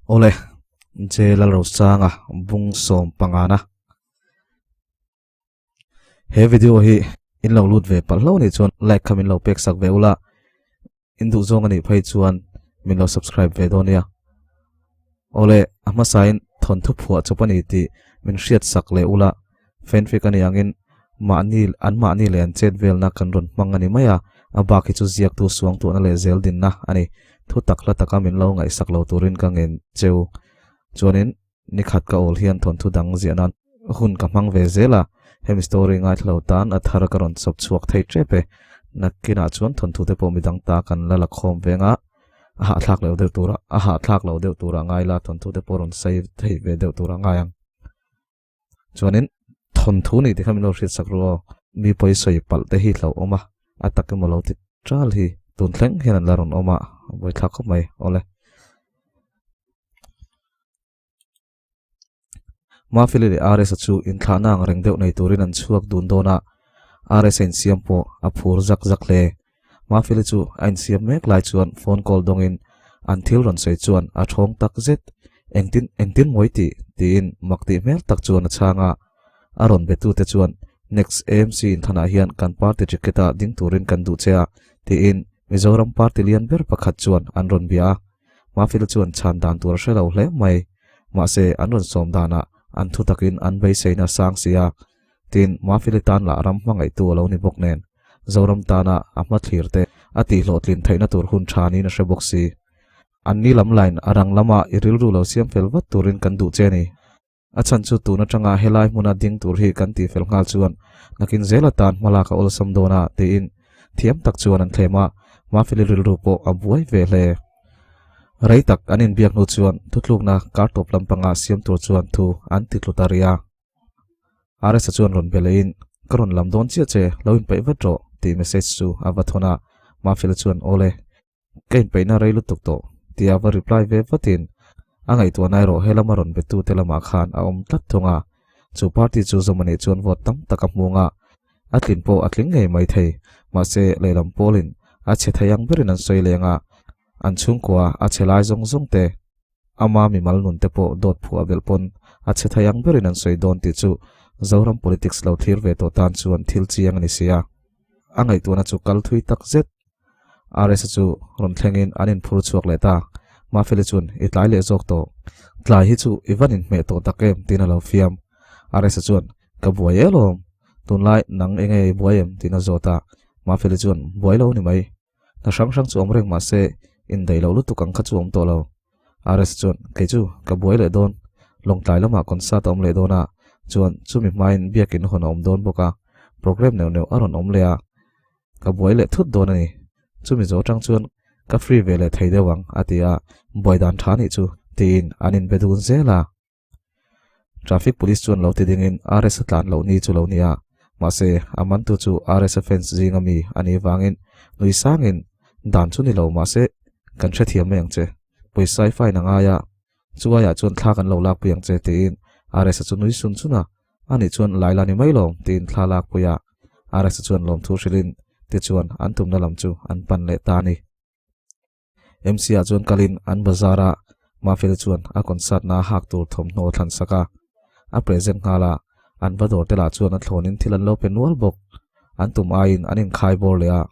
Awle, J Lalrosanga bung sawm pangana. He video hi in lo lut ve palh hlauh nih chuan like kha min lo pek sak ve ula, in duh zawng a nih phei chuan min lo subscribe ve dawn nia. Awle, a hmasain thawnthu phuah chawp a ni tih min hriat sak leh ula, fanfic a nih angin mahni an mahni leh an chet velna kan rawn hmang a ni mai a, a bak hi chu ziaktu suangtuahna leh zel dinna a ni. Thu tak hla taka min lo ngaihsak lo turin ka ngen cheu. Chuanin Nikhat ka awl hian thawnthu dang ziah nan hun ka hmang ve zel a, hemi story ngaithla lo tan a thar ka rawn chawp chhuak thei tep e. Nakinah chuan thawnthu te pawh midang ta kan la la khawm veng a, a hahthlak lo deuh tura a hahthlak lo deuh tura ngai la thawnthu te pawh rawn sawi thei ve deuh tura ngai ang. Chuanin thawnthu nih tikha min lo hriat sak ru aw, mi pawi sawi palh te hi hlauhawm a, a tak emaw lo ti tal hi tun thleng hian an la rawn awm a, buaithlak khawp mai awle. Mafeli leh RS-a chu inthlahna ang reng deuh nei turin an chhuak dun dawn a, RS-a insiam pawh a phur zak zak hle. Mafeli chu a insiam mek lai chuan phone call dawngin an thil rawn sawi chuan a thawng tak zet. Engtin engtin mawi tih? tiin mak tih hmel tak chuan a chhang a. A rawn betute chuan Next AMC inthanah hian kan party ticket-a ding turin kan duh che a, tiin Mizoram party lian ber pakhat chuan an rawn bia a. Mafila chuan chhan dan tur a hre lo hle mai. Mahse, an rawn sawm danah an thu takin an beiseina a sang si a. Tin, Mafili tan lah ram hmangaihtu a lo ni bawk nen, Zoram tana a hmathlir te a tihhlawhtlin theihna tur hun tha niin a hre bawk si. An ni lam line a rang lama i rilru lo siam fel vat turin kan duh che a ni. A chhan chu tun atanga helai hmuna ding tur hi kan tihfel nghal chuan nakin zel atan hmalak a awlsam dawn a tiin thiam tak chuan an thlem a, Mafeli rilru pawh a buai ve hle. Rei tak an inbiak hnu chuan thutlukna kar tawp lampanga siam tur chuan thu an ti tlu ta rih a. RS-a chuan rawn be lehin, Ka rawn lam dawn chiah che, lo inpeih vat rawh tih message chu a va thawn a, Mafeli chuan Awle, Ka inpeihna rei lutuk tawh, tia va reply ve vatin a ngaihtuahna erawh he lama rawn betute lamah khan a awm tlat thung a. Chu party chu Zawmani chuan vote tam tak a hmung a, a tlin pawh a tling ngei mai thei. Mahse, lehlam pawlin a chhe thei ang berin an sawi leng a, an chhungkua a chhe lai zawng zawng te, ama mimal nun te pawh dawt phuah belh pawn a chhe thei ang berin an sawi dawn tih chu Zoram politics lo thlir ve tawh tan chuan thil chiang a ni si a. A ngaihtuahna chu kal thui tak zet. RS-a chu rawn thlengin an inphur chhuak leh ta. Mafeli chuan, I tlai leh zawk tawh. Tlai hi chu i van inhmeh tawh tak em? tiin a lo fiam. RS-a chuan, Ka buai e lawm. Tunlai nang enge i buai em? tiin a zawt a. Mafeli chuan, Buai lo ni mai. Hna hrang hrang chu awm reng mah se, indaih loh lutuk ang kha chu awm tawh lo. RS chuan, Kei chu ka buai leh dawn. Lawngtlai lamah concert a awm leh dawn a, chuan chumi hmain biakin hawn a awm dawn bawk a, programme neuh neuh a rawn awm leh a. Ka buai leh thut dawn a ni. Chumi zo atang chuan ka free ve leh thei deuh ang, a ti a, buai dan tha nih chu, tiin an inbe dun zel a. Traffic police chuan lo ti dingin RS a tlan loh ni chu lo ni a, mahse a mantu chu RS a fans zinga mi a nih vangin nui sangin dan chu ni lo mahse kan hrethiam mai ang che, pawisa i fine a ngai a, chuaiah chuan thla kan lo lakpui ang che tiin RS a chu nui sun sun a, Ani chuan Laila ni mai lawm tiin thla lakpui a, RS-a chuan lawmthu hrilhin tichuan an tumna lam chu an pan leh ta a ni. MC-ah chuan kalin an bazar a, Mafeli chuan a concert na hak tur thawmhnaw a thlan sak a, a present nghal a, an va dawr te lah chuan a thlawnin thil an lo pe nual bawk. An tum aiin an inkhai bawr leh a,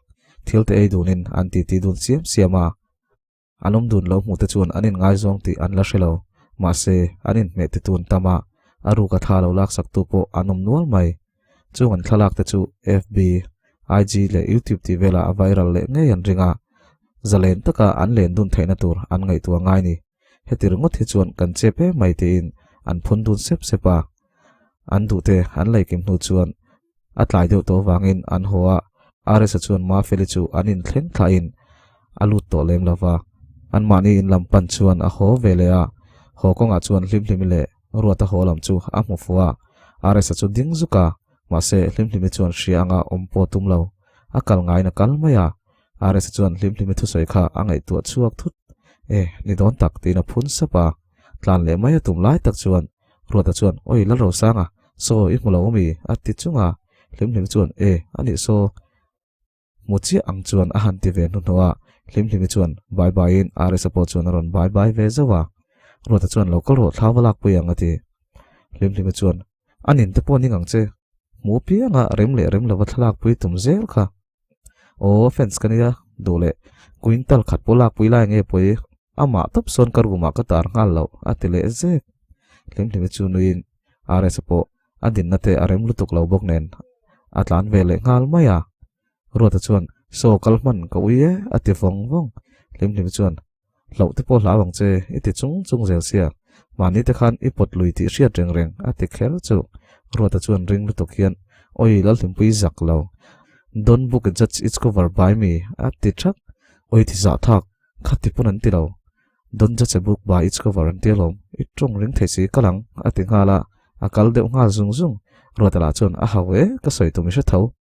thil te ei dunin an titi dun siam siam a. An awm dun lo hmuh te chuan an inngaizawng tih an la hre lo. Mahse, an inhmeh ti tun tam a, a ruka thla lo laksaktu pawh an awm nual mai. Chung an thlalak te chu FB, IG leh YouTube tih velah a viral leh ngei an ring a, zalen taka an len dun theihna tur an ngaihtuah ngai ni. Heti ringawt hi chuan kan chep em mai tiin an phun dun sep sep a. An duhte an leikim hnu chuan A tlai deuh tawh avangin an haw a, RS-a chuan Mafeli chu an inthleng thlahin a lut tawh lem lo va. Anmahni in lam pan chuan a haw ve leh a, haw kawngah chuan Hlimhlimi leh Ruata haw lam chu a hmu fuh a. RS-a chu ding zuk a, mahse Hlimhlimi chuan hria anga awm pawh tum lo. A kal ngaiin a kal mai a, RS-a chuan Hlimhlimi thusawi kha a ngaihtuah chhuak thut. E, ni dawn tak tiin a phun sap a. Tlan leh mai a tum lai tak chuan Ruata chuan, Oi Lalrosanga, saw i hmu lo ami? a ti chung a. Hlimhlimi chuan, E, a nih saw. Hmu chiah ang chuan a han ti ve hnuhnawh a. Hlimhlimi chuan bye bye in RS-a pawh chuan a rawn bye bye ve zauh a. Ruata chuan lo kal rawh thla va lakpui ang a ti. Hlimhlimi chuan, A nin te pawh ning ang che. Hmu pianga rem leh rem lova thlalakpui tum zel kha. Aw fans ka nia, duh leh quintal khat pawh lakpui lai nge pawi amah tawp sawn ka room ah ka tar nghal loh a ti leh zek. Hlimhlimi chu nuiin RS-a pawh a dinna te a rem lutuk lo bawk nen a tlan ve leh nghal mai a. Ruata chuan saw kal hman ka ui e a ti vawng vawng. Hlimhlimi chuan Hlauh te pawh hlau ang che, i ti chung chung zel sia. Mahni te khan i pawt lui tih hriat reng reng a ti kher chu. Ruata chuan ring lutuk hian, Oi Lalhlimpui zak lo. Don't book a judge its cover by me a ti thak. Oi ti zah thak, kha ti pawn an ti lo. Don't judge a book by its cover an ti alawm. I tawng ring thei si kal ang a ti nghal a, a kal deuh nghal zung zung. Ruata lah chuan a hau e, ka sawi tum i hre tho.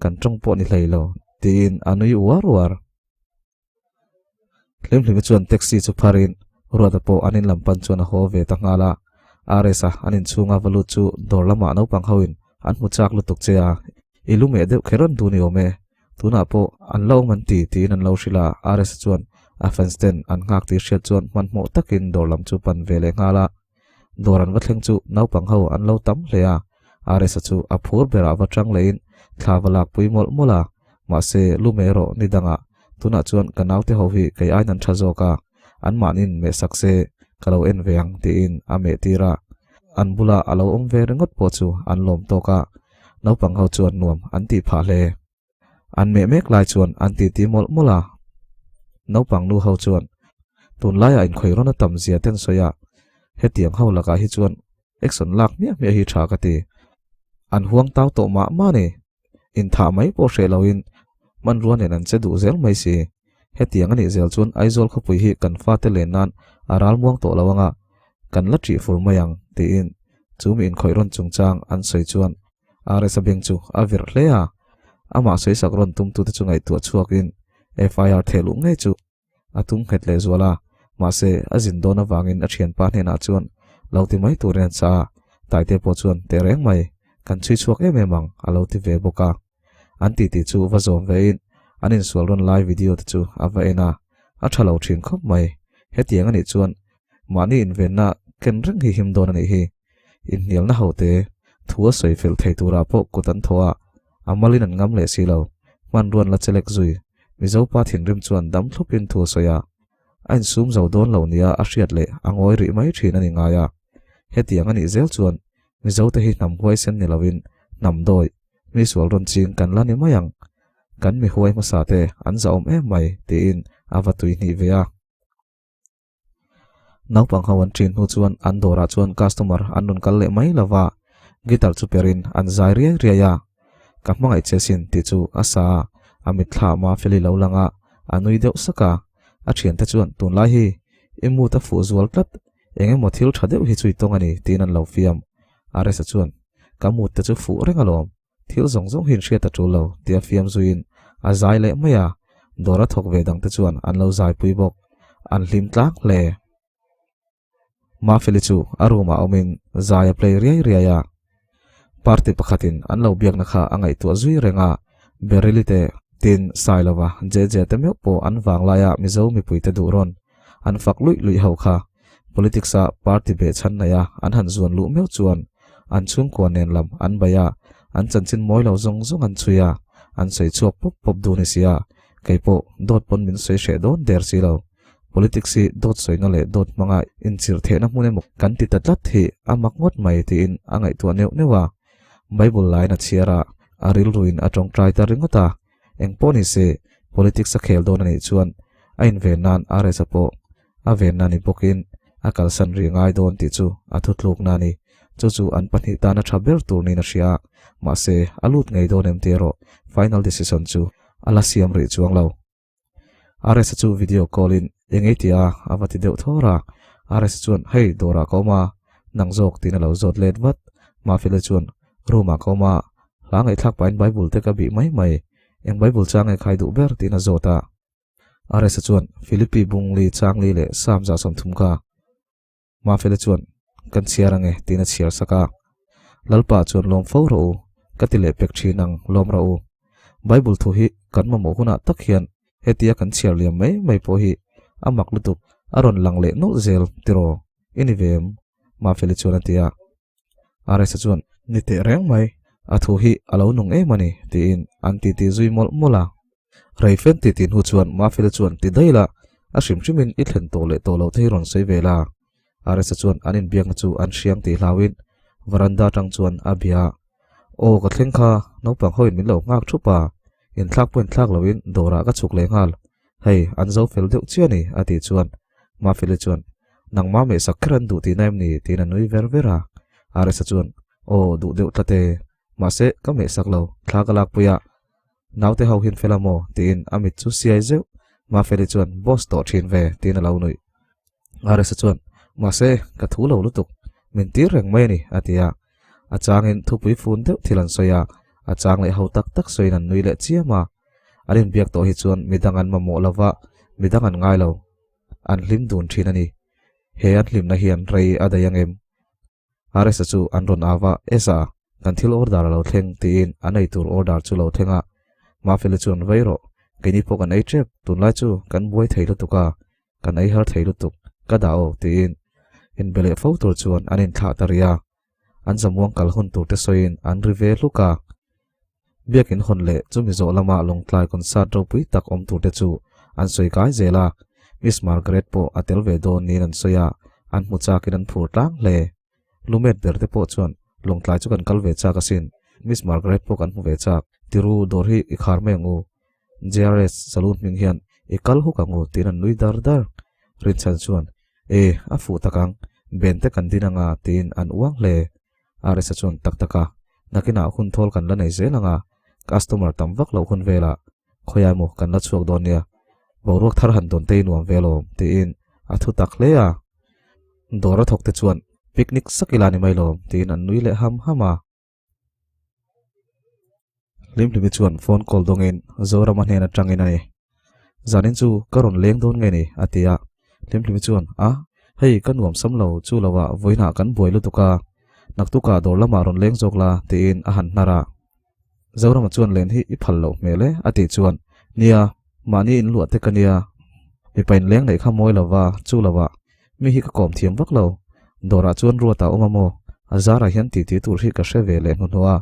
Kan tawng pawh ni hlei lo tiin a nui uar uar. Hlimhlimi chuan taxi chu pharin Ruata pawh an in lam pan chuan a haw ve ta nghal a. RS-a an inchhunga va lut chu dawr lamah naupang hoin an hmu chak lutuk che a, i lu meh deuh kher an duh ni awm e. Tunah pawh an la awm an ti tiin an lo hrilh a, RS-a chuan a fans ten an nghak tih hriat chuan hmanhmawh takin dawr lam chu pan ve leh nghal a. Dawr an va thleng chu naupang ho an lo tam hle a, RS-a chu a phur berah va chang lehin thla va lakpui mawlh mawlh a, mahse lu meh erawh ni dangah tunah chuan ka naute ho hi kei aiin an tha zawk a, anmahniin mehsak se ka lo en ve ang tiin a meh tir a, an bula a lo awm ve ringawt pawh chu an lawm tawk a, naupang ho chuan nuam an tih phah hle. An meh mek lai chuan an titi mawlh mawlh a, naupang nu ho chuan tunlaiah inkhawih rawn a tam zia ten sawi a, hetiang ho lakah hi chuan action lak hmiah hmiah hi tha ka ti. An huang tau tawh mah mah a ni. Inthah mai pawh hreh loin hmanrua nen an che duh zel mai si. Hetiang a nih zel chuan Aizawl khawpui hi kan fate len nan a ral muang tawh lo anga kan la ṭih fur mai ang tiin chu mi inkhawih rawn chungchang an sawi chuan RS-a beng chu a virh hle a, amah sawisak rawn tumtute chu ngaihtuah chhuakin FIR theh luh ngei chu a tum nghet leh zual a, mahse a zin dawn avangin a thianpa hnenah chuan lo ti mai turin an chah a, Taite pawh chuan teh reng mai, kan chhui chhuak em em ang a lo ti ve bawk a. An titi chu va zawm vein an insual rawn lai video te chu a va en a, a tha lo thin khawp mai. Hetiang a nih chuan mahni invenna ken reng hi him dawn a nih hi. Inhnialna hote thu a sawi fel thei turah pawh kut an thaw a, a malin an ngam leh si lo. Hmanruan la chelek zui. Mizopa thinrim chuan dam thlupin thu a sawi a, a insum zo dawn lo nia a hriat leh a ngawi rih mai thin a ni ngai a. Hetiang a nih zel chuan Mizote hi hnam huaisen ni loin hnam dawi, mi sual rawn ching kan la ni mai ang. Kan mi huai hmasa te an zahawm em mai tiin a va tui hnih ve a. Naupang ho an ṭin hnu chuan an dawrah chuan customer an rawn kal leh mai lo va, guitar chu perin an zai riai riai a. Ka hmangaih che sin tih chu a sa a, a mitthla Mafeli lo lang a, a nui deuh sak a. A ṭhiante chuan tunlai hi i mood a fuh zual tlat, eng emaw thil ṭha deuh hi chu i tawng a ni tiin an lo fiam. Aresa chuan, Ka mood te chu fuh reng alawm, Thil zawng zawng hi inhriat a tul lo tia fiam zuiin a zai leh mai a, dawr a thawk ve dangte chuan an lo zaipui bawk. An hlim tlang hle. Mafeli chu a room ah awmin zai a play riai riai a. Party pakhatin an lo biakna kha a ngaihtuah zui reng a, Beryl-i te, tin Sailova, JJ te meuh pawh an vanglaia Mizo mipuite duh rawn an fak luih luih ho kha. Politics-a party behchhan neia an han zuan luh meuh chuan an chhungkua nen lam an bei a, an chanchin mawi lo zawng zawng an chhui a, an sawi chhuak pawp pawp dun i sia, kei pawh dawt pawn min sawi hreh dawn der si lo. Politics hi dawt sawina leh dawt hmanga inchirh theihna hmun emaw kan ti ta tlat hi a mak ngawt mai tiin a ngaihtuah neuh neuh a. Bible lain a chhiar a, a rilruin a tawngtai ta ringawt a. Eng pawh ni se, politics a khel dawn a nih chuan a inven nan RS-a pawh a venna ni bawkin a kalsan rih ngai dawn tih chu a thutlukna a ni. Chu chu an pahnih tana tha ber tur niin a hria a, mahse a lut ngei dawn em tih erawh final decision chu a la siam rih chuang lo. RS-a chu video call in eng ei tia a va ti deuh thawr a, RS-a chuan hei dawrah ka awm a, nang zawk tiin a lo zawt let vat. Mafela chuan room ah ka awm a, hla ngaihthlak pahin Bible te ka bih mai mai, eng Bible chang nge khai duh ber tiin a zawt a. RS-a chuan, Philippi Bungli, Changli leh Sam 30 kha Mafela chuan, Kan chhiar ange, tiin a chhiar sak a. Lalpa chuan lawm fo rawh u, ka ti leh pek thin ang, lawm rawh u. Bible thu hi kan mamawh hunah tak hian hetia kan chhiar liam mai mai pawh hi a mak lutuk, a rawn lang leh nawlh zel tiraw i ni ve em? Mafeli chuan a ti a. RS-a chuan, Ni teh reng mai, a thu hi a lo nung em a ni, tiin an titi zui mawlh mawlh a. Rei fen titi hnu chuan Mafela chuan ti daih la, a hrim hrimin i thlen tawh leh tawh loh te hi rawn sawi ve la. RS-a chuan an inbiakna chu an hriang tih hlauin varanda atang chuan a bia a. Aw ka thleng kha, naupang hoin min lo nghak thup a, inthlak pawh inthlak loin dawrah ka chhuk leh nghal. Hei, an zo fel deuh chiah a ni, a tih chuan Mafeli chuan, Nangmah mehsak kher an duh tihna em ni? tiin a nui ver ver a. RS-a chuan, Aw, duh deuh tlat e. Mahse, ka mehsak lo, thla ka lakpui a. Naute ho hian fel a maw? tiin a mit chu siai zeuh. Mafeli chuan, Boss tawh thin ve, tiin a lo nuih. RS-a chuan, Mahse, ka thu lo lutuk. Min tir reng mai a ni, a ti a. A changin thupui fun deuh thil an sawi a, a chang leh ho tak tak sawiin an nui leh chiam a. An inbiak tawh hi chuan midang an mamawh lo va, midang an ngai lo. An hlim dun thin a ni. He an hlimna hian rei a daih ang em? RS-a chu an rawn au va, Esa, kan thil order a lo thleng, tiin an ei tur order chu lo thleng a. Mafeli chuan, Vei rawh, keini pawh kan ei tep, tunlai chu kan buai thei lutuk a, kan ei har thei lutuk, ka dah aw, tiin inbe leh fo tur chuan an inthlah ta rih a. An zamuang kal hun tur te sawiin an ri ve hluk a. Biakin hawn leh chumi zawh lama Lawngtlai concert ropui tak awm tur te chu an sawi kai zel a, Miss Margaret pawh a tel ve dawn niin an sawi a, an hmu chakin an phur tlang hle. Lumet ber te pawh chuan Lawngtlai chu kan kal ve chak asin, Miss Margaret pawh kan hmu ve chak, tiru dawr hi i khar mai ang u, JRS saloon hming hian i kal huk ang u tiin an nui dar dar. Rinchhan chuan, E, a fuh tak ang, Ben te kan din anga tiin an uang hle. RS-a chuan tak tak a, nakinah hun thawl kan la nei zel ang a, customer tam vak loh hun velah khawiah emaw kan la chhuak dawn nia, boruak thar han dawn te i nuam ve alawm tiin a thu tak hle a. Dawr a thawk te chuan picnic sak ila ni mai lawm tiin an nui leh ham ham a. Hlimhlimi chuan phone call dawngin Zorama hnen atangin a ni. Zanin chu ka rawn leng dawn nge ni? a ti a. Hlimhlimi chuan, A, hei ka nuam sam lo chu lo ah vawiinah kan buai lutuk a, naktukah dawr lamah rawn leng zawk la tiin a han hnar a. Zorama chuan len hi i phal loh hmel e a tih chuan, Nia, mahni in luah te ka nia, mipa in leng neih kha mawi lo va chu lo ah Mi hi ka kawm thiam vak lo. Dawrah chuan ruat a awm a maw? A zarah hian titi tur hi ka hre ve leh hnuhnawh a,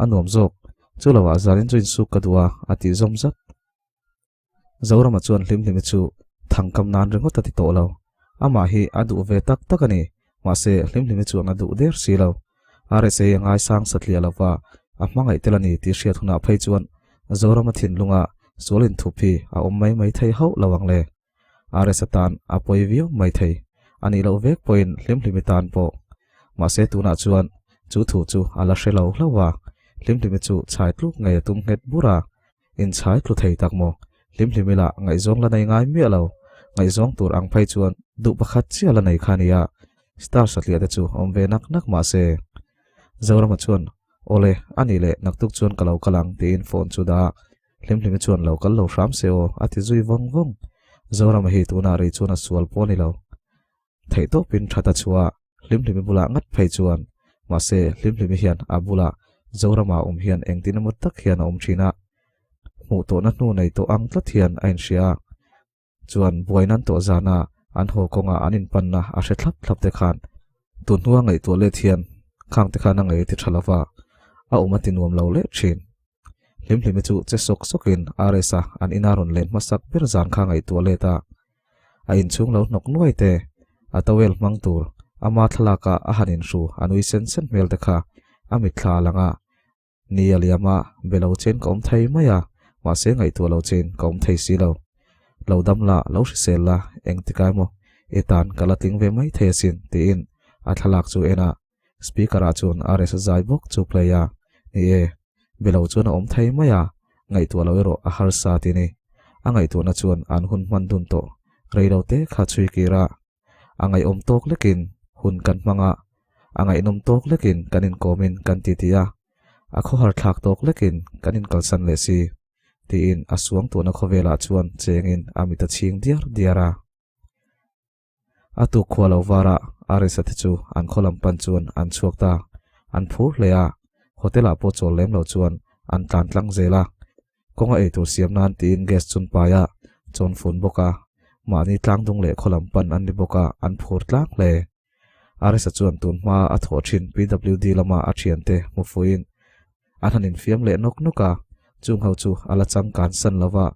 a nuam zawk. Chu lovah zanin chu insuk ka duh a, a tih zawm zat. Zorama chuan Hlimhlimi chu thangkam nan ringawt a ti tawh lo. Amah hi a duh ve tak tak a ni. Mahse, Hlimhlimi chuan a duh der si lo. RSA a ngaisang satliah lova a hmangaih tel a ni tih hriat hunah phei chuan Zorama thinlunga sual inthup hi a awm mai mai thei hauh lo ang le. RS atan a pawi viau mai thei. A nih loh vek pawhin Hlimhlimi tan pawh. Mahse tunah chuan chu thu chu a la hre lo hlauh a, Hlimhlimi chu chhai tluk ngei a tum nghet bur a, inchhai tlu thei tak maw? Hlimhlimi lah ngaihzawng la nei ngai miah lo. Ngaihzawng tur ang phei chuan duh pakhat chiah la nei kha a nia. Star satliah te chu awm ve nak nak mahse. Zorama chuan, Awle, a nih leh naktuk chuan ka lo kal ang tiin phone chu dah a. Hlimhlimi chuan lo kal lo hram se aw, a ti zui vawng vawng. Zorama hi tunah rei chuan a sual pawh a ni lo. Theih tawpin that a chhuah a, Hlimhlimi bulah ngat phei chuan. Mahse, Hlimhlimi hian a bulah Zorama awm hian engtin emaw tak hian a awm thin a. Hmuh tawhna hnu nei tawh ang tlat hian a inhria a. Chuan buai nan tawh zana an haw kawnga an inpanna a hre thlap thlap te khan tun hnua ngaihtuah let hian khang te khan a ngei ti tha lova a awm a ti nuam lo leh thin. Hlimhlimi chu che sawk sawkin RS-a an ina rawn len hmasak ber zan kha ngaihtuah let a, a inchhung lo hnawk nuai te, a towel hmang tur ama thlalaka a han inhru a nui sen sen hmel te kha a mitthla a lang a, Ni a liam a, be lo chen ka awm thei mai a, mahse ngaihtuah lo chen ka awm thei si lo. Lo dam la, lo hrisel la, engtikai maw i tan ka la tling ve mai thei asin, tiin a thlalak chu en a, speaker ah chuan RS zai bawk chu play a, ni e, be lo chuan a awm thei mai a, ngaihtuah lo erawh a harsa ti ni. A ngaihtuahna chuan an hun hman dun tawh rei lo te kha chhui kir a, a ngaihawm tawk lekin hun kan hmang a, a ngaihnawm tawk lekin kan inkawmin kan titi a, a khawhar thlak tawk lekin kan inkalsan leh si. Tiin a suangtuahna khawvelah chuan chengin a mit a chhing diar diar a. A tuk khua lo varah Arisa te chu an khaw lam pan chuan an chhuak ta. An phur hle a, hotel ah pawh chawl lem lo chuan an tlan tlang zel a. Kawnga eitur siam nan tiin gas chun pai a chawn fun bawk a. Mahni tlang dung leh khaw lam pan an ni bawk a, an phur tlang hle. Arisa chuan tun hma a thawh thin PWD lama a thiante hmu fuiin an han infiam leh nawk nawk a, chung ho chu a la changkan san lo va,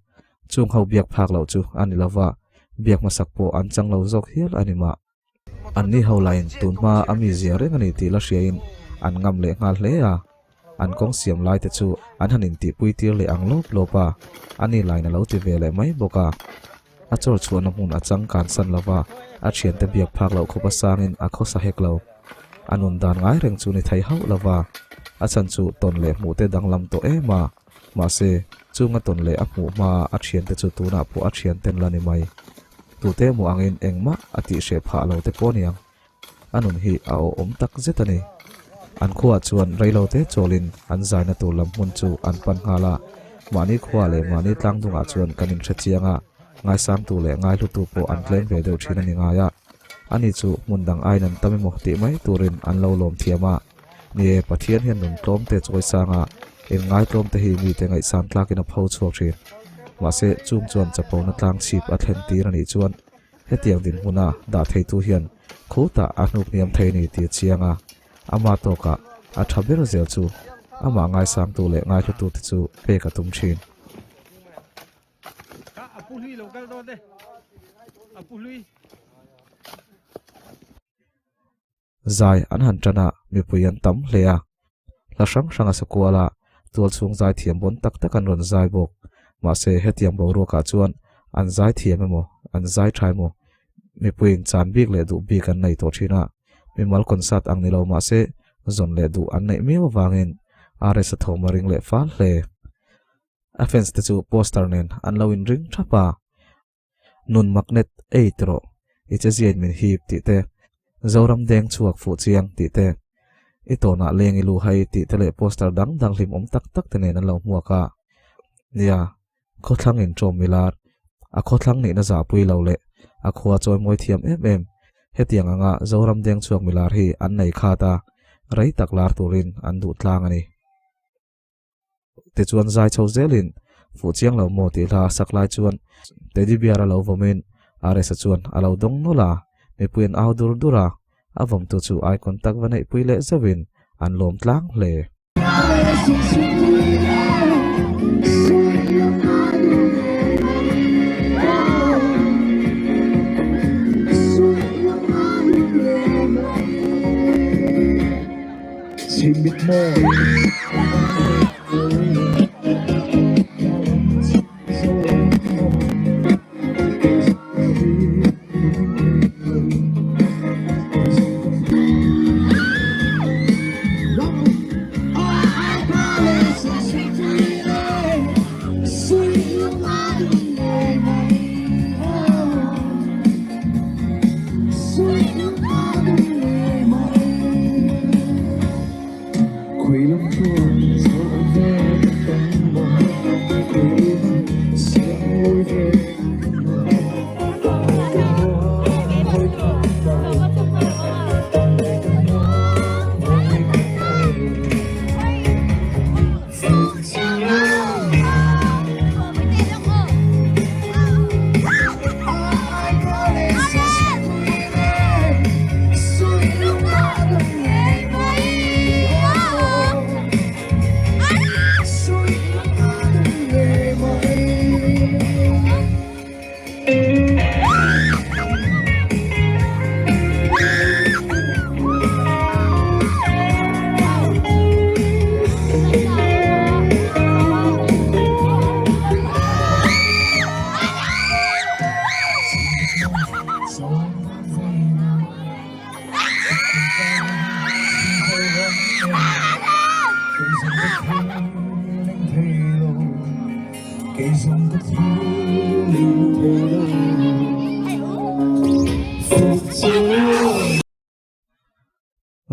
chung ho biak phak loh chu a ni lo va, biak hmasak pawh an chang lo zawk hial a ni mah. Anni ho lahin tun hma a mi zia reng a ni tih la hriain an ngam leh nghal hle a, an kawng siam lai te chu an han intihpui tir leh ang lawp lawp a, ani lain a lo ti ve leh mai bawk a. A chawr chhuahna hmun a changkan san lo va, a thiante biak phak loh khawpa sangin a khawsa hek lo. A nun dan ngai reng chu ni thei hauh lo va, a chhan chu tawn leh hmuh te danglam tawh em a. Mahse, chunga tawn leh a hmuh hmaa a thiante chu tunah pawh a thianten la ni mai. Tute emaw angin engmah a tihhreh phah lo te pawh aniang. A nun hi a awhawm tak zet a ni. An khuaah chuan reilote chawlin an zaina tur lam hmun chu an pan nghal a. Mahni khua leh mahni tlangdungah chuan kan inhre chiang a, ngaisangtu leh ngaihlutu pawh an tlem ve deuh thin a ni ngai a. Ani chu hmun dang aiin an tam emaw tih mai turin an lo lawm thiam a. Ni e, Pathian hian nun tlawmte chawi sang a, inngaitlawmte hi mite ngaihsan tlakin a pho chhuak thin. Mahse, chung chuan chapona tlang chhip a thlen tir a nih chuan Hetiang dinhmuna dah theitu hian khutah a hnuk hniam thei ni tih a chiang a, ama tawkah a tha ber zel chu amah ngaisangtu leh ngaihlutute chu pek a tum thin. Zai an han tan a, mipui an tam hle a. Hla hrang hrang a sa kual a, tual chhung zai thiam bawn tak tak an rawn zai bawk. Mahse, hetiang boruakah chuan an zai thiam emaw, an zai tha emaw, mipuiin chan bik leh duh bik an nei tawh thin a. Mimal concert ang ni lo mahse, zawn leh duh an neih miau avangin RS a thawm a ring leh fal hle. A fans te chu poster nen an lo inring thap a. Nun magnet ei ti rawh, i che ziain min hip tih te, Zoram deng chhuak fuh chiang tih te, i tawnah leng i lu hai tih te leh poster dang dang hlimawm tak tak te nen an lo hmuak a. Nia, khawthlang in ṭawm milar, a khawthlang nihna zahpui lo leh a khua chawimawi thiam em em, hetiang anga Zoram deng chhuak milar hi an nei khat a, rei tak lar turin an duh tlang a ni. Tichuan zai chho zelin fuh chiang lo maw tih hla a sak lai chuan teddy bear a lo vawmin Aresa chuan a lo dawng nawlh a, mipui an au dur dur a, a vawmtu chu eye contact va neihpui leh zauhin an lawm tlang hle.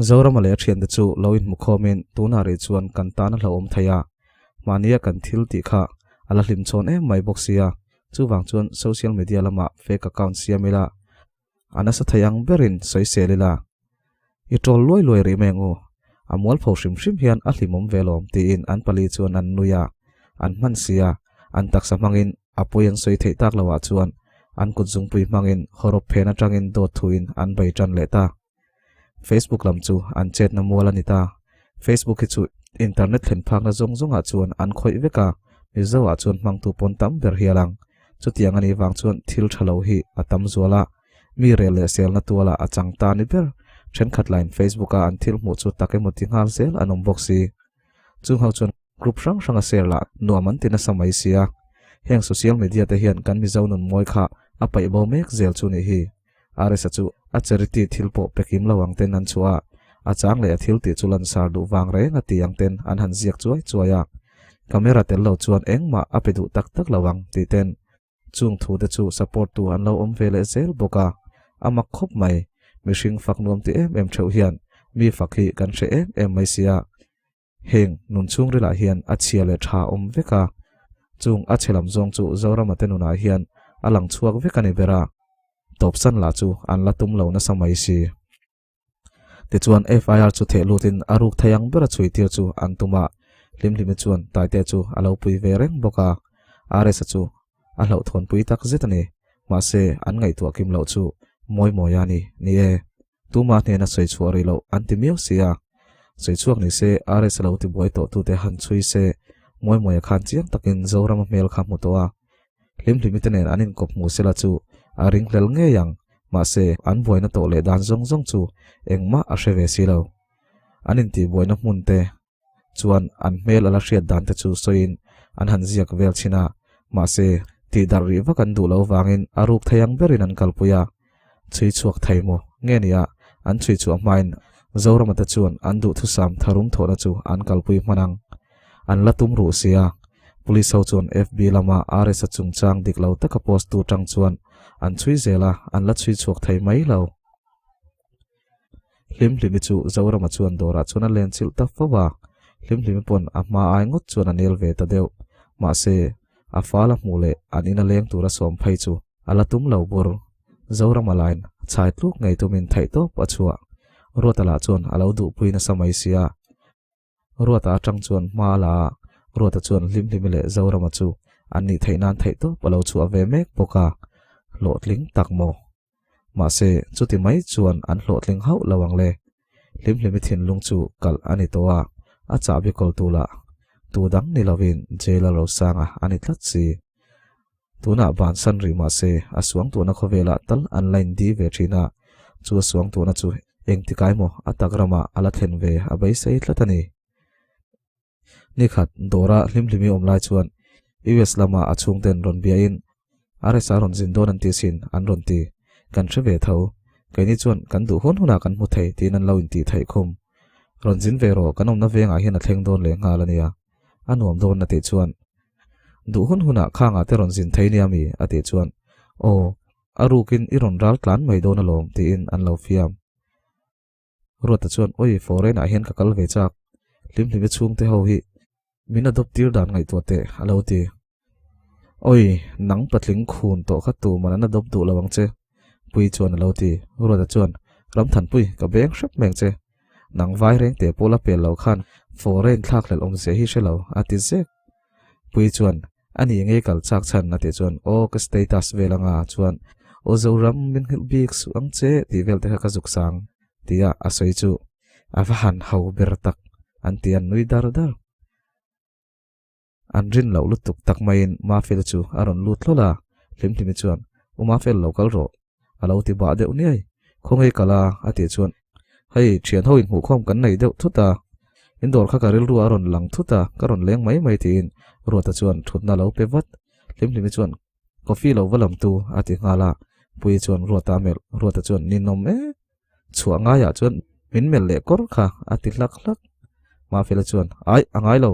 Zorama leh a thiante chu lo inhmu khawmin tunah rih chuan kan tan a hlauhawm thei a, mahnia kan thil tih kha. A la hlim chhawn em mai bawk sia. Chuvang chuan social media lamah fake account siam ila, a nasa thei ang berin sawisel ila. I ṭawl luai luai rih mai ang u. A mualpho hrim hrim hian a hlimawm ve lawm tiin an pali chuan an nui a, an hman sia, an taksa hmangin a pawi an sawi theih tak loah chuan an kut zungpui hmangin hawrawp phen aṭangin dawt thuin an bei ṭan leh ta. Facebook lam chu an chetna mual a ni ta. Facebook hi chu internet thlen phakna zawng zawngah chuan an khawih vek a, Mizoah chuan hmangtu pawn tam ber hial ang. Chutiang a nih vang chuan thil tha lo hi a tam zual a, mi rel leh selna tualah a chang ta ni ber. Thenkhat lain Facebook-a an thil hmuh chu tak emaw ti nghal zel an awm bawk si. Chung ho chuan group hrang hranga share lah nuam an ti nasa mai sia. Heng social media te hian kan Mizo nun mawi kha a paih bo mek zel chu nih hi. RS-a chu a charity thil pawh pe kim lo ang ten an chhuah a, a chang leh a thil tih chu lansar duh vang reng a ti ang ten an han ziak chuai chuai a. Camera tel lo chuan engmah a pe duh tak tak lo ang tih ten chung thu te chu support tu an lo awm ve leh zel bawk a. A mak khawp mai, mihring fak nuam ti em em theuh hian mi fak hi kan hre em em mai sia. Heng nun chhungrilah hian a chhia leh tha awm vek a, chung a chhe lam zawng chu Zorama te nunah hian a lang chhuak vek a ni ber a, tawpsan lah chu an la tum lo nasa mai si. Tichuan FIR chu theh lutin a ruk thei ang bera chhui tir chu an tum a, Hlimhlimi chuan Taite chu a lo pui ve reng bawk a, RS-a chu a hlauhthawnpui tak zet a ni, mahse an ngaihtuah kim loh chu mawi mawi a ni, ni e. Tuma hnena sawi chhuah rih loh an ti miau si a, sawi chhuak ni se RS lo ti buai tawh tute han chhui se Mawimawia khan chiang takin Zorama hmel kha hmu tawh a, Hlimhlimi te nen an inkawp hmu sela chu a ringhlel ngei ang, mahse an buaina tawh leh dan zawng zawng chu engmah a hre ve si lo. An intihbuaina hmun te chuan an hmel a la hriat dan te chu sawiin an han ziak vel chhin a, mahse tih darh rih vak an duh lo vangin a ruk thei ang berin an kalpui a, chhui chhuak thei maw nge nia an chhui chhuah hmain Zorama te chuan an duhthusam tharum thawhna chu an kalpui hman ang. An la tum ruh sia. Police ho chuan FB lama RS-a chungchang dik lo taka post tu tang chuan an chhui zel a, an la chhui chhuak thei mai lo. Hlimhlimi chu Zorama chuan dawrah chuan a len chilh ta fo a, Hlimhlimi pawn a hma ai ngawt chuan a nel ve ta deuh. Mahse, a fal a hmuh leh an ina leng tura sawm phei chu a la tum lo bur. Zorama lain chhai tluk ngei tumin theihtawp a chhuah. Ruata lah chuan a lo duhpui nasa mai sia. Ruata atang chuan hma a la a, Ruata chuan Hlimhlimi leh Zorama chu an nih theih nan theihtawp a lo chhuah ve mek bawk a, hlawhtling tak maw? Mahse, chuti mai chuan an hlawhtling hauh lo ang le. Hlimhlimi thinlung chu kalh a ni tawh a, a chahbi kawltu lah tu dang ni lovin Jail a Rosanga a ni tlat si. Tunah bansan rih mahse, a suangtuahna khawvelah tal an la indi ve thin a, chu a suangtuahna chu engtikai maw a tak ramah a la thlen ve a beisei tlat a ni. Nikhat, dawra hlimhlimi awm lai chuan US lama a chhungten rawn biain RSA rawn zin dawn an ti sin an rawn ti. Kan hre ve tho. Keini chuan kan duh hun hunah kan hmu thei tiin an lo intih theih khum. Rawn zin ve rawh kan awmna vengah hian a thleng dawn leh nghal a nia. A nuam dawn a tih chuan Duh hun hunah khangah te rawn zin thei nia mi? a tih chuan Aw, a rukin i rawn ral tlan mai dawn alawm tiin an lo fiam. Ruata chuan Oi, foreign ah hian ka kal ve chak, Hlimhlimi chhungte ho hi min adopt tir dan ngaihtuah teh a lo ti. Oi, nang patling khun tawh kha tuman an adopt duh lo ang che Pui chuan a lo ti. Ruata chuan Ramthanpui, ka beng hrep meng che. Nang vai reng teh pawh la pel lo khan foreign thlak hlelh awmzia hi hre lo a ti zek. Pui chuan A ni ngei kal chak chhan a tih chuan aw ka status vel anga chuan aw Zoram min nghilh bik suh ang che tih vel te kha ka zuk sang tia a sawi chu a va han ho ber tak an ti an nui dar dar. An rin loh lutuk tak maiin Mafel chu a rawn lut hlawl a, Hlimhlimi chuan U Mafel lo kal rawh a lo ti bah deuh niai. Khawnge kal a? a tih chuan Hei, thian ho inhmuhkhawm kan nei deuh thut a, in dawr kha ka rilru a rawn lang thut a, ka rawn leng mai mai tiin Ruata chuan thutna a lo pe vat. Hlimhlimi chuan Coffee lo va lam tu a ti nghal a, Puii chuan Ruata a melh, Ruata chuan Ninawm e, chhuah ngaiah chuan min melh leh kawr kha a ti hlak hlak. Mafela chuan Aih, a ngai lo,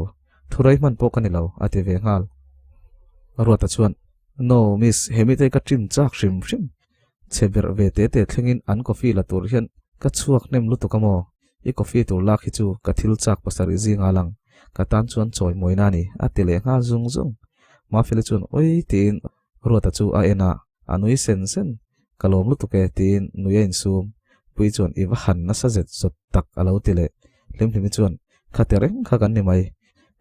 thurei hman pawh ka ni lo a ti ve nghal. Ruata chuan No, miss, he mite ka trim chak hrim hrim. Chhe berh ve te te thlengin an coffee la tur hian ka chhuak hnem lutuk a maw? I coffee tur lak hi chu ka thil chak pasarih zinga lang, ka tan chuan chawi mawina a ni, a ti leh nghal zung zung. Mafeli chuan Oi tiin Ruata chu a en a, a nui sen sen. Ka lawm lutuk e tiin nui a insum. Puii chuan I va han nasa zet zawt tak a lo ti leh. Hlimhlimi chuan Kha ti reng kha kan ni mai.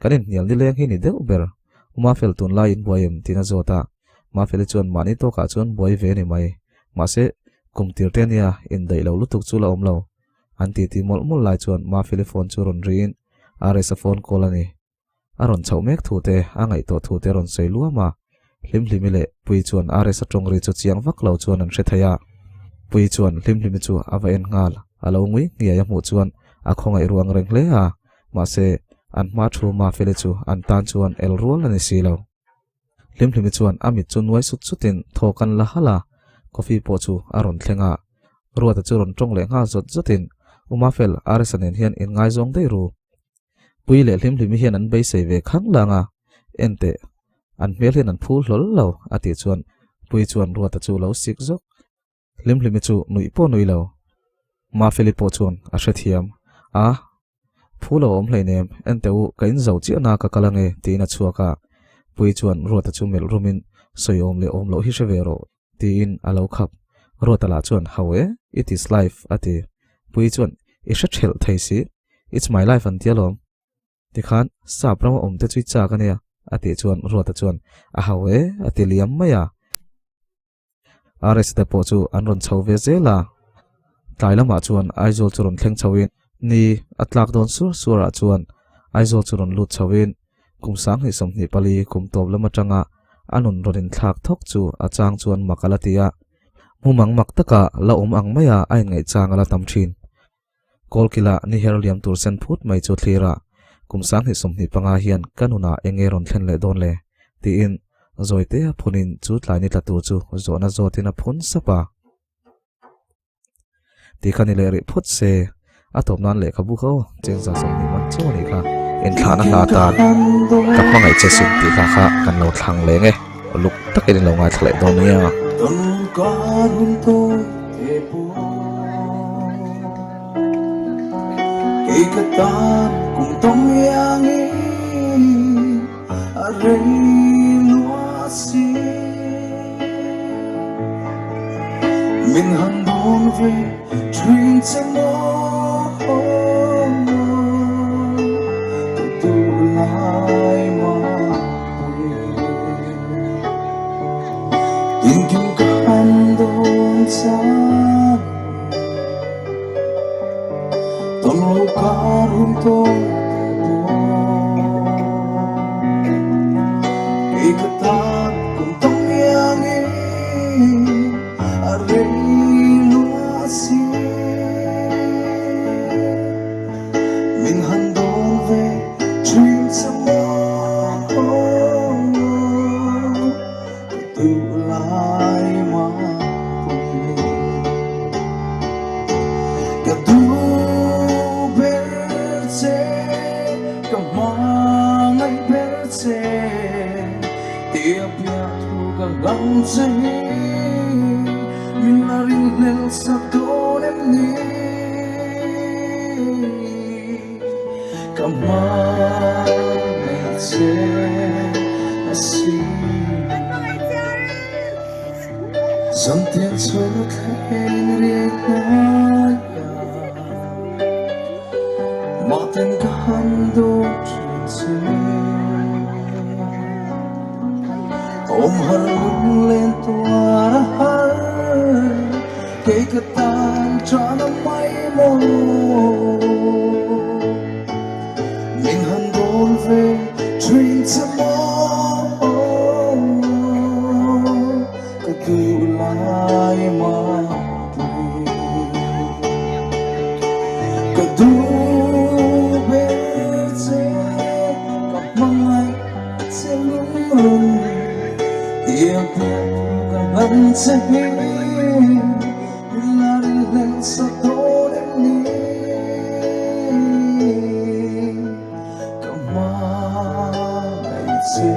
Kan inhnial nileng hi ni deuh ber. U Mafel tunlai in buai em tiin a zawt a. Mafeli chuan mahni tawkah chuan buai ve ni mai. Mahse, kum tir te ania indaih lo lutuk chu la awm lo. An titi mawlh mawlh lai chuan Mafeli phone chu rawn riin RS-a phone call a ni. A rawn chhoh mek thu te, a ngaihtuah thu te rawn sawi luam a. Hlimhlimi leh Puii chuan RS-a tawng ri chu chiang vak lo chuan an hre thei a. Puii chuan Hlimhlimi chu a va en nghal. A lo ngui nghiai a hmuh chuan a khawngaih ruang reng hle a. Mahse, an hma thu Mafeli chu an tan chuan el rual a ni si lo. Hlimhlimi chuan a mit chu nuai sut sutin thaw kan la halh a, coffee pawh chu a rawn thleng a. Ruata chu rawn tawng leh nghal zawt zawtin, U Mafel, RS-a nen hian inngaizawng daih ru. Pui leh Hlimhlimi hian an beisei ve khang lang a, enteh, an hmel hian an phur hlawl lo, a tih chuan Pui chuan Ruata chu lo sik zawk. Hlimhlimi chu nuih pawh nui lo. Mafeli pawh chuan a hrethiam a, Phu lo awm hleinem, enteh u, ka inzo chiah na ka kal ange, tiin a chhuak a. Puii chuan Ruata chu melh rumin, Sawi awm leh awm loh hi hre ve rawh, tiin a lo khap. Ruata lah chuan, Ho e, it is life, a ti. Puii chuan, I hre thelh thei si, it's my life an ti alawm. Tikhan sap rama awm te chu i chak ania, a tih chuan Ruata chuan, A ho e, a ti liam mai a. RS te pawh chu an rawn chho ve zel a, tlai lamah chuan Aizawl chu rawn thleng chhoin ni a tlak dawn sur surah chuan Aizawl chu rawn lut chhoin kum 2024 kum tawp lam atanga a nun rawn inthlak thawk chu a chang chuan mak a la ti a, mumang mak taka la awm ang maia a inngaih chang a la tam thin. Kawlkila ni her liam tur sen phut mai chu thlir a, kum 2025 hian ka nunah eng nge rawn thlen leh dawn le? tiin Zawite a phunin chu tlai ni tla tur chu zawhna zawtin a phun sap a. Ti kha ni leh rih phawt se, a tawp nan lehkhabu kha aw, chengza 20 man chauh a nih kha. Inthlahna hla atan ka hmangaih che sin tih hla kha kan lo thlang leng e, uluk takin in lo ngaithla leh dawn nia. Kei ka tan kum tawng iangin a rei lua si. Min han dawn ve thin che maw ka duh lai mapui. Tinkim ka han dawn chang Tawng lo kar hun tawh te pawh Kei ka tan kum tawng iangin a rei lua si Min han dawn ve thin che maw Ka duh lai mapui Ka duh ber che, ka hmangaih ber che, Tia piah thu ka hlang che hi, min la rinhlel sak dawn em ni? Ka hmangaih che a si. Zantiang chho thleng riai hnuaia Mahten ka han dawn thin che. Awm har lunglen tuar a har Kei ka tan tan a mai maw Min han dawn ve thin che maw Ka duh lai mapui Ka duh ber che ka hmangaih che lungrun Tiang piah thu ka hlan che hi Min la rinhlel sa dawn em ni Ka hmangaih che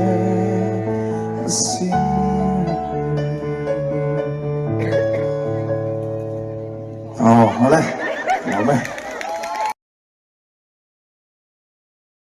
a si.